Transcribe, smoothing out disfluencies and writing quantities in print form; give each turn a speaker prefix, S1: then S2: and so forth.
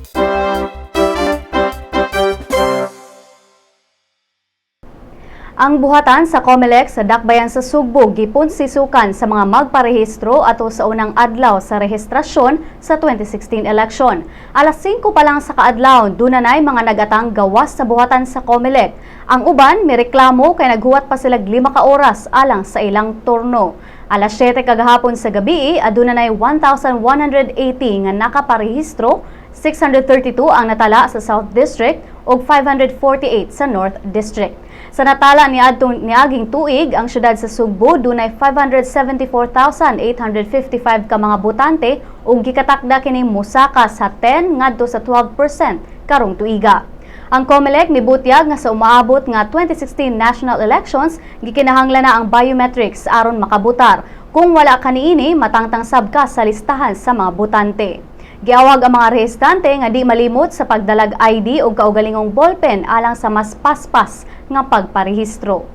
S1: Ang buhatan sa COMELEC sa Dakbayan sa Sugbo gipunsisukan sa mga magparehistro ato sa unang adlaw sa rehistrasyon sa 2016 election. Alas 5 pa lang sa kaadlaw, dunanay mga nagatang gawas sa buhatan sa COMELEC. Ang uban mireklamo kay naghuwat pa sila 5 ka oras alang sa ilang turno. Alas 7 kagahapon sa gabi, aduna nay 1,180 nga nakaparehistro, 632 ang natala sa South District ug 548 sa North District. Sa natala ni adtong niaging tuig, ang syudad sa Sugbo dunay 574,855 ka mga botante ug gikatakda kini mosaka sa 10 ngadto sa 12% karong tuiga. Ang COMELEC mibutyag nga sa umaabot nga 2016 national elections, gikinahanglan na ang biometrics aron makabutar. Kung wala kaniini, matangtang sab ka sa listahan sa mga botante. Giawag ang mga rehistante nga di malimot sa pagdalag ID o kaugalingong ballpen alang sa mas paspas nga pagparehistro.